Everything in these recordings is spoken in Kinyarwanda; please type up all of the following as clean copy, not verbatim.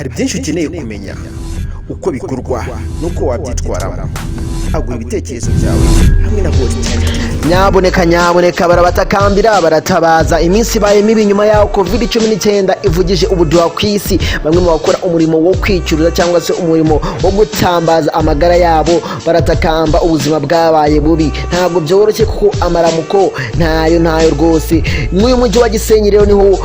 Hari byinshi ukeneye kumenya, uko bikorwa n'uko wabyitwaramo. Agura ibitekerezo byawe hamwe na Hot Time TV. Nyaboneka, nyaboneka, barabatakambira, baratabaza. Iminsi ibaye mibi nyuma yaho COVID-19 ivugije ubuduha ku isi. Bamwe mu bakora umurimo wo kwicuruza cyangwa se umurimo wo gutambaza amagara yabo baratakamba. Ubuzima bwabaye bubi, ntabwo byoroshye kuko amaramuko ntayo, ntayo rwose. Mw'uyu mujyi wa Gisenyi rero niho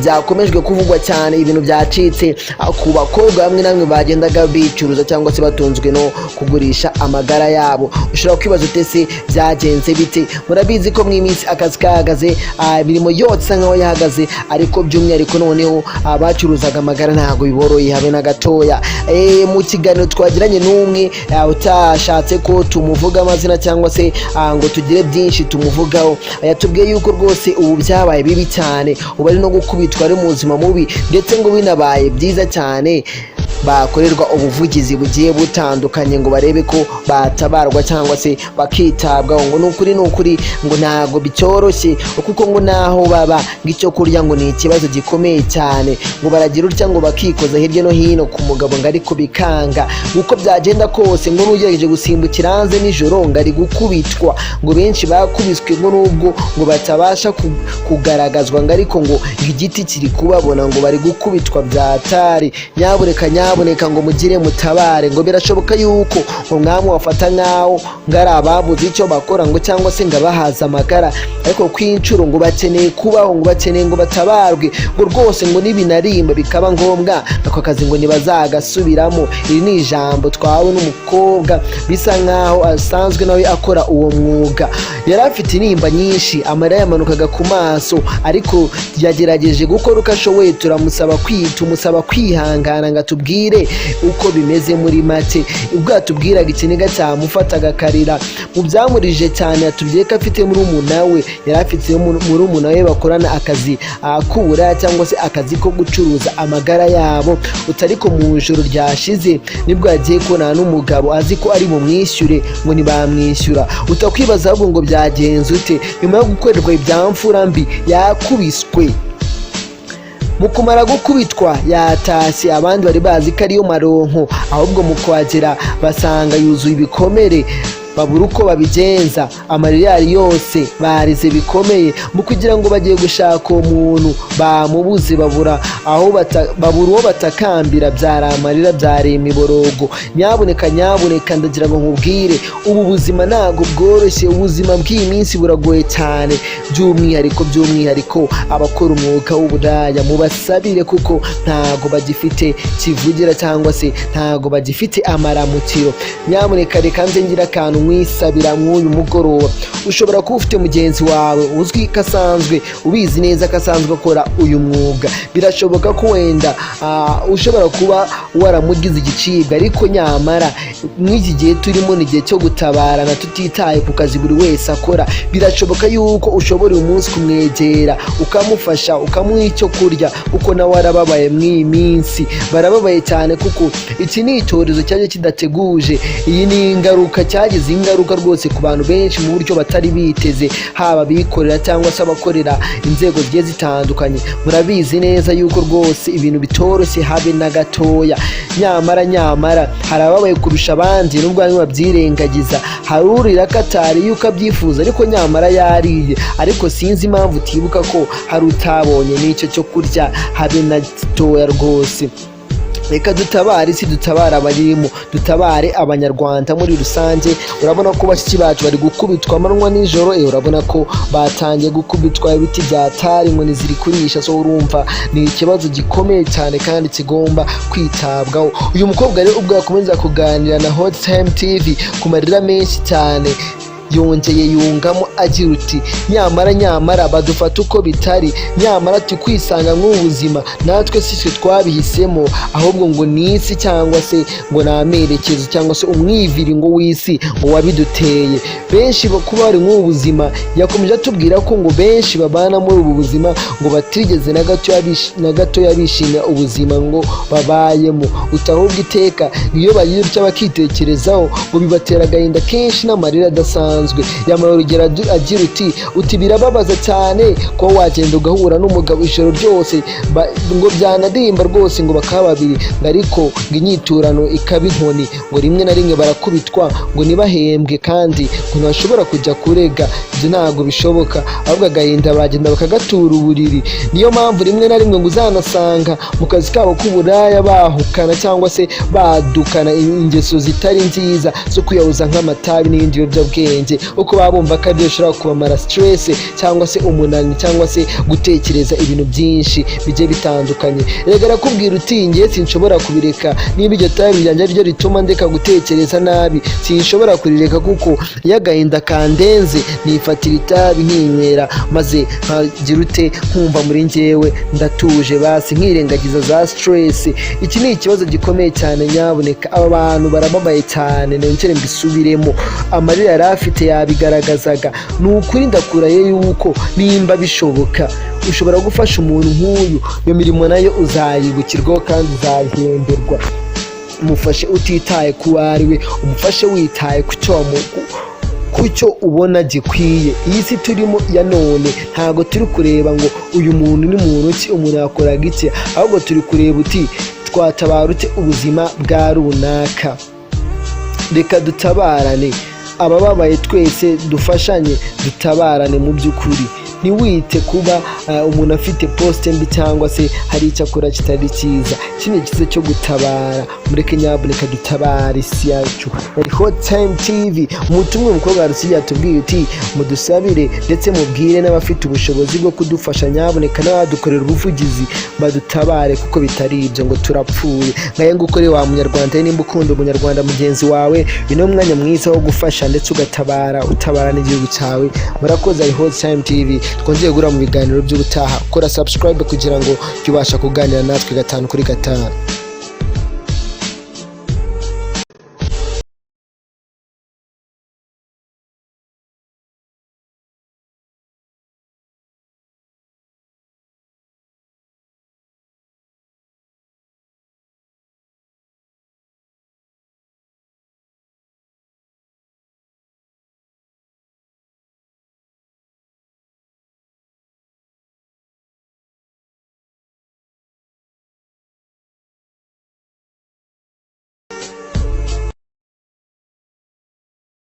byakomejwe kuvugwa cyane. Ibintu byacitse ku bakobwa bamwe na bamwe bagendaga bicuruza cyangwa se batunzwe no kugurisha amagara yabo. Ushobora kwibaza ute se byagenze bite? Murabizi ko mu iminsi akazi kahagaze, imirimo yose isa nkaho yahagaze, ariko by'umwihariko noneho abacuruzaga amagara ntabwo biboroye habe na gatoya. Mu kiganiro twagiranye n'umwe utashatse ko tumuvuga amazina cyangwa se ngo tugire byinshi tumuvugaho, yatubwiye yuko rwose ubu byabaye bibi cyane, ubu ari no gukubitwa, ari mu buzima mubi, ndetse ngo binabaye byiza cyane bakorerwa ubuvugizi bugiye butandukanye ngo barebe ko batabarwa cyangwa se bakitabwaho. Ngo ni ukuri, ni ukuri, ngo ntabwo bicyoroshye, kuko ngo naho baba ngo icyo kurya ngo ni ikibazo gikomeye cyane. Ngo baragira utya ngo bakikoza hirya no hino ku mugabo ngo ariko bikanga. Uko byagenda kose ngo n'ugerageje gusimbukira hanze nijoro ngo ari gukubitwa. Ngo benshi bakubiswe, ngo nubwo ngo batabasha kugaragazwa, ngo ariko ngo igiti kiri kubabona, ngo bari gukubitwa byatari. Nyaboneka, nyaboneka, ngo mugire mutabare. Ngo birashoboka yuko ngo mwami wafata nkaho ngo ari ababuze icyo bakora, ngo cyangwa se ngo abahaza amagara, ariko ku inshuro ngo bakeneye kubaho, ngo bakeneye ngo batabarwe, ngo rwose ngo nibinarimba bikaba ngombwa ako kazi ngo ntibazagasubiramo. Iri ni ijambo twawe n'umukobwa bisa nkaho asanzwe nawe akora uwo mwuga. Yari afite intimba nyinshi, amarira yamanukaga ku maso, ariko yagerageje gukora uko ashoboye. Turamusaba tumusaba kwihangana ngo atubwire uko bimeze muri make. Ubwo yatubwiraga, ikiniga cyamufataga akarira. Mu byamurije cyane, yatubwiye ko afite murumuna we, yari afite murumuna we bakorana akazi k'uburaya cyangwa se akazi ko gucuruza amagara yabo. Utariko mu ijoro ryashize nibwo yagiye kubonana n'umugabo azi ko ari bumwishyure, ngo ntibamwishyura. Utakwibaza ahubwo ngo byagenze ute nyuma yo gukorerwa ibyamfura mbi? Yakubiswe. Mu kumara gukubitwa yatashye, abandi bari bazi ko ariyo maronko, ahubwo mu kuhagera basanga yuzuye ibikomere, babura uko babigenza. Amarira yari yose, barize bikomeye. Mu kugira ngo bagiye gushaka uwo muntu bamubuze, babura aho babura uwo batakambira. Byari amarira, byari imiborogo. Nyabuneka, nyabuneka, ndagira ngo nkubwire, ubu buzima ntabwo bworoshye. Ubuzima bw'iyi minsi buragoye cyane, by'umwihariko, by'umwihariko abakora umwuga w'uburaya. Mubasabire kuko ntabwo bagifite kivugira cyangwa se ntabwo bagifite amaramukiro. Nyamuneka reka nze ngira akantu mwisabira mw'uyu mugoroba. Ushobora kuba ufite mugenzi wawe uzwi ko asanzwe, ubizi neza ko asanzwe akora uyu mwuga. Birashoboka ko wenda ushobora kuba waramugize igicibwa, ariko nyamara mw'iki gihe turimo ni igihe cyo gutabarana tutitaye ku kazi buri wese akora. Birashoboka yuko ushobora uyu munsi kumwegera, ukamufasha, ukamuha icyo kurya, kuko nawe arababaye. Mw'iyi minsi barababaye cyane, kuko iki ni icyorezo cyaje kidateguje. Iyi ni ingaruka, cyagize ingaruka rwose ku bantu benshi mu buryo batari biteze, haba abikorera cyangwa se abakorera inzego zigiye zitandukanye. Murabizi neza yuko rwose ibintu bitoroshye habe na gatoya. Nyamara, nyamara hari ababaye kurusha abandi, nubwo bamwe babyirengagiza. Hari urira ko atariye uko abyifuza, ariko nyamara yariye. Ariko sinzi impamvu utibuka ko hari utabonye n'icyo cyo kurya habe na gitoya rwose. Reka dutabare isi, dutabare abayirimo, dutabare Abanyarwanda muri rusange. Urabona ko bashiki bacu bari gukubitwa amanywa nijoro. Urabona ko batangiye gukubitwa ibiti bya tari, inkoni ziri kurisha. So urumva ni ikibazo gikomeye cyane kandi kigomba kwitabwaho. Uyu mukobwa rero ubwo yakomeza kuganira na Hot Time TV, ku marira menshi cyane yongeye yungamo agira uti: "Nyamara, nyamara badufata uko bitari, nyamara tukwisanga nk'ubu buzima natwe si twe twabihisemo, ahubwo ngo ni isi cyangwa se ngo ni amerekezo cyangwa se umwiviringo w'isi ngo wabiduteye." Benshi kuba bari nk'ubu buzima, yakomeje atubwira ko ngo benshi babana muri ubu buzima ngo batigeze na gatoya bishimira ubuzima ngo babayemo. Utahubwo iteka iyo bagira utya bakitekerezaho, ngo bibatera agahinda kenshi n'amarira adasanzwe. idasanzwe. Yamuhaye urugero agira uti: "Birababaza cyane kuba wagenda ugahura n'umugabo ijoro ryose, ngo byanadimba rwose, ngo bakaba babiri, ngo ariko ngo inyiturano ikaba inkoni, ngo rimwe na rimwe barakubitwa, ngo ntibahembwe, kandi ngo ntibashobora kujya kurega, ibyo ntabwo bishoboka, ahubwo agahinda bagenda bakagatura uburiri." Niyo mpamvu rimwe na rimwe ngo uzanasanga mu kazi kabo k'uburaya bahukana cyangwa se badukana ingeso zitari nziza zo kwiyahuza, nk'amatabi n'ibindi biyobyabwenge, kuko baba bumva ko aribyo bishobora kubamara stress cyangwa se umunaniro cyangwa se gutekereza ibintu byinshi bigiye bitandukanye. Reka arakubwira uti: "Njye sinshobora kubireka. Niba iryo tabi ryanjye ariryo rituma ndeka gutekereza nabi, sinshobora kurireka, kuko iyo agahinda kandenze nifatira itabi nkinywera, maze nkagira ute? Nkumva muri njyewe ndatuje, basi nkirengagiza za stress." Iki ni ikibazo gikomeye cyane. Nyabuneka, aba bantu barababaye cyane. Nongere mbisubiremo, amarira yari afite yabigaragazaga. Ni ukuri ndakuraye yuko nimba bishoboka ushobora gufasha umuntu nk'uyu, iyo mirimo nayo uzayibukirwaho kandi uzayihemberwa. Umufashe utitaye ku wo ari we, umufashe witaye ku cyo ubona gikwiye. Iyi si turimo ya none, ntabwo turi kureba ngo uyu muntu ni muntu ki, umuntu yakoraga iki, ahubwo turi kureba uti: "Twatabara ute ubuzima bwa runaka?" Reka dutabarane, abababaye twese dufashanye, dutabarane. Mu by'ukuri ntiwite kuba umuntu afite poste mbi cyangwa se hari icyo akora kitari cyiza. Iki ni ikiza cyo gutabara. Mureke nyabuneka dutabare isi yacu. Yari Hot Time TV. Umutumwe umukobwa wa Rusizi yatubwiye uti: "Mudusabire ndetse mubwire n'abafite ubushobozi bwo kudufasha, nyabuneka n'abadukorera ubuvugizi badutabare, kuko bitari ibyo ngo turapfuye." Ngaye ngukore wa munyarwanda, nimba ukunda umunyarwanda mugenzi wawe, uyu ni umwanya mwiza wo gufasha ndetse ugatabara, utabara n'igihugu cyawe. Murakoze. Ari Hot Time TV, twongeye guhura mu biganiro by'ubutaha. Kora subscribe kugira ngo ujye ubasha kuganira natwe gatanu kuri gatanu.